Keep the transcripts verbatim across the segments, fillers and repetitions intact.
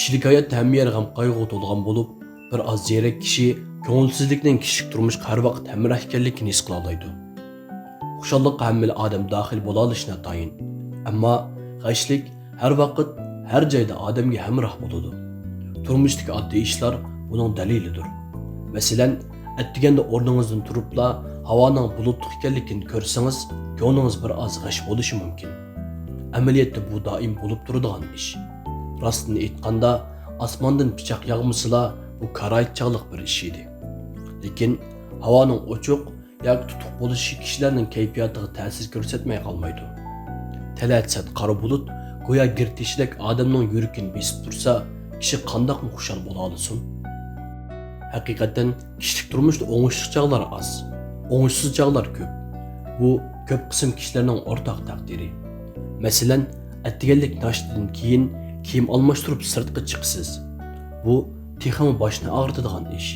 كىشىلىك ھاياتتا ھەممە يەر غەم-قايغۇغا تولغان بولۇپ، بىر ئاز زېرەك كىشى كۆڭۈلسىزلىكنىڭ كىشىلىك تۇرمۇشقا ھەر ۋاقىت ھەمراھ ئىكەنلىكىنى ھېس قىلالايدۇ. خۇشاللىققا ھەممىلا ئادەم داخىل بولالىشى ناتايىن. ئەمما غەشلىك ھەر ۋاقىت، ھەر جايدا ئادەمگە ھەمراھ بولىدۇ. تۇرمۇشتىكى ئاددىي ئىشلار بۇنىڭ دەلىلىدۇر. مەسىلەن، ئەتىگەندە ئورنىڭىزدىن تۇرۇپلا ھاۋانىڭ بۇلۇتلۇق ئىكەنلىكىنى كۆرسىڭىز، كۆڭلىڭىز بىر ئاز غەش بولۇشى مۇمكىن. ئەمەلىيەتتە بۇ دائىم بولۇپ تۇرىدىغان ئىش. راستىنى ئېيتقاندا، ئاسماندىن پىچاق ياغمىسىلا، بۇ كارايىت چاغلىق بىر ئىش ئىدى. لېكىن ھاۋانىڭ ئوچۇق ياكى تۇتۇق بولۇشى كىشىلەرنىڭ كەيپىياتىغا تەسىر كۆرسەتمەي قالمايدۇ. تەلەت سەت قارا بۇلۇت گويا گىر تېشىدەك ئادەمنىڭ يۈرىكىنى بېسىپ تۇرسا، كىشى قانداقمۇ خۇشال بولالىسۇن؟ ھەقىقەتەن، كىشىلىك تۇرمۇشتا ئوڭۇشلۇق چاغلار ئاز، ئوڭۇشسىز چاغلار كۆپ. بۇ كۆپ قىسىم كىشىلەرنىڭ ئورتاق تەقدىرى. مەسىلەن، ئەتىگەنلىك ناشتىدىن كېيىن كىيىم ئالماشتۇرۇپ سىرتقا چىقىسىز. بۇ تېخىمۇ باشنى ئاغرىتىدىغان ئىش.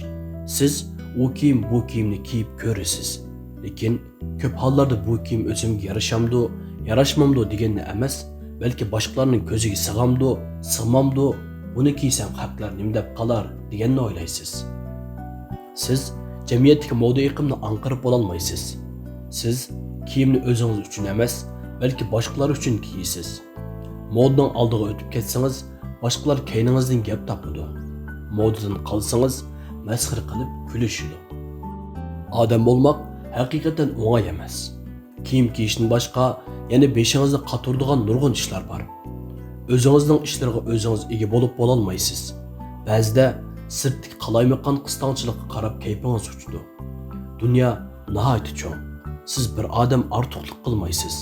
سىز ئۇ كىيىم، بۇ كىيىمنى كىيىپ كۆرىسىز. لېكىن كۆپ ھاللاردا بۇ كىيىم ئۆزۈمگە يارىشامدۇ، ياراشمامدۇ دېگەننى ئەمەس، بەلكى باشقىلارنىڭ كۆزىگە سىغامدۇ، سىغمامدۇ، بۇنى كىيسەم خەقلەر نېمە دەپ قالار دېگەننى ئويلايسىز. سىز جەمئىيەتتىكى مودا ئېقىمنى ئاڭقىرىپ بولالمايسىز. سىز كىيىمنى ئۆزىڭىز ئۈچۈن ئەمەس، بەلكى باشقىلار ئۈچۈن كىيىسىز. مودىنىڭ ئالدىغا ئۆتۈپ كەتسىڭىز، باشقىلار كەينىڭىزدىن گەپ تاپىدۇ. مودىدىن قالسىڭىز، مەسخىرە قىلىپ كۈلۈشىدۇ. ئادەم بولماق ھەقىقەتەن ئوڭاي ئەمەس. كىيىم كىيىشتىن باشقا يەنە بېشىڭىزنى قاتۇرىدىغان نۇرغۇن ئىشلار بار. ئۆزىڭىزنىڭ ئىشلىرىغا ئۆزىڭىز ئىگە بولۇپ بولالمايسىز. بەزىدە سىرتتىكى قالايمىقان قىستاڭچىلىققا قاراپ كەيپىڭىز ئۇچىدۇ. دۇنيا ناھايىتى چوڭ. سىز بىر ئادەم ئارتۇقلۇق قىلمايسىز.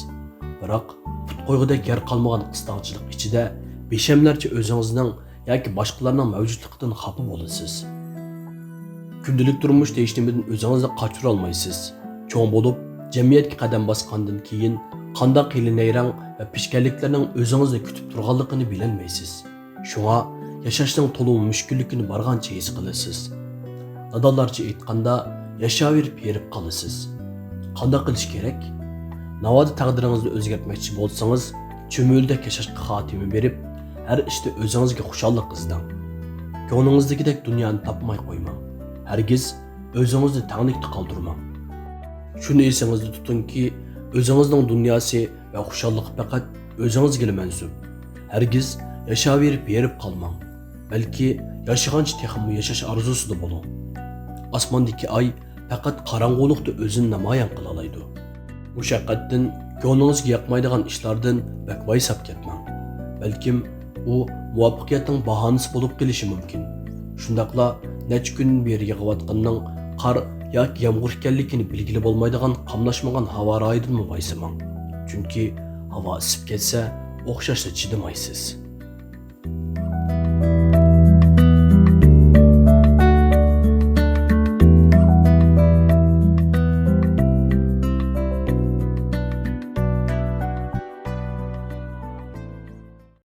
بىراق پۇت قويغۇدەك يەر قالمىغان قىستاڭچىلىق ئىچىدە بىشەملەرچە ئۆزىڭىزنىڭ ياكى باشقىلارنىڭ مەۋجۇتلۇقىدىن خاپا بولىسىز. كۈندىلىك تۇرمۇشتا ھېچنېمىدىن ئۆزىڭىزنى قاچۇرالمايسىز. چوڭ بولۇپ، جەمئىيەتكە قەدەم باسقاندىن كېيىن قانداق خىلى نەيرەڭ ۋە پىشكەللىكلەرنىڭ ئۆزىڭىزنى كۈتۈپ تۇرغانلىقىنى بىلەلمەيسىز. شۇڭا ياشاشنىڭ تولىمۇ مۈشكۈللۈكىنى بارغانچە ھېس قىلىسىز. نادانلارچە ئېيتقاندا، ياشاۋېرىپ ھېرىپ قالىسىز. قانداق قىلىش كېرەك؟ ناۋادا تەقدىرىڭىزنى ئۆزگەرتمەكچى بولسىڭىز، چۈمۈلىدەك ياشاشقا خاتىمە بېرىپ، ھەر ئىشتا ئۆزىڭىزگە خۇشاللىق ئىزدەڭ. كۆڭلىڭىزدىكىدەك دۇنيانى تاپماي قويماڭ. ھەرگىز ئۆزىڭىزنى تەڭلىكتە قالدۇرماڭ. شۇنى ئېسىڭىزدە تۇتۇڭكى، ئۆزىڭىزنىڭ دۇنياسى ۋە خۇشاللىقى پەقەت ئۆزىڭىزگىلا مەنسۇپ. ھەرگىز ياشاۋېرىپ ھېرىپ قالماڭ. بەلكى ياشىغانچە تېخىمۇ ياشاش ئارزۇسىدا بولۇڭ. ئاسماندىكى ئاي پەقەت قاراڭغۇلۇقتا ئۆزىنى نامايان قىلالايدۇ. مۇشەققەتتىن، كۆڭلىڭىزگە ياقمايدىغان ئىشلاردىن بەك ۋايساپ كەتمەڭ. بەلكىم ئۇ مۇۋەپپەقىيەتنىڭ باھانىسى بولۇپ قېلىشى مۇمكىن. شۇنداقلا نەچچە كۈندىن بېرى يېغىۋاتقىنىنىڭ قار ياكى يامغۇر ئىكەنلىكىنى بىلگىلى بولمايدىغان قاملاشمىغان ھاۋا رايىدىنمۇ ۋايسىماڭ. چۈنكى ھاۋا ئىسسىپ كەتسە، ئوخشاشلا چىدىمايسىز.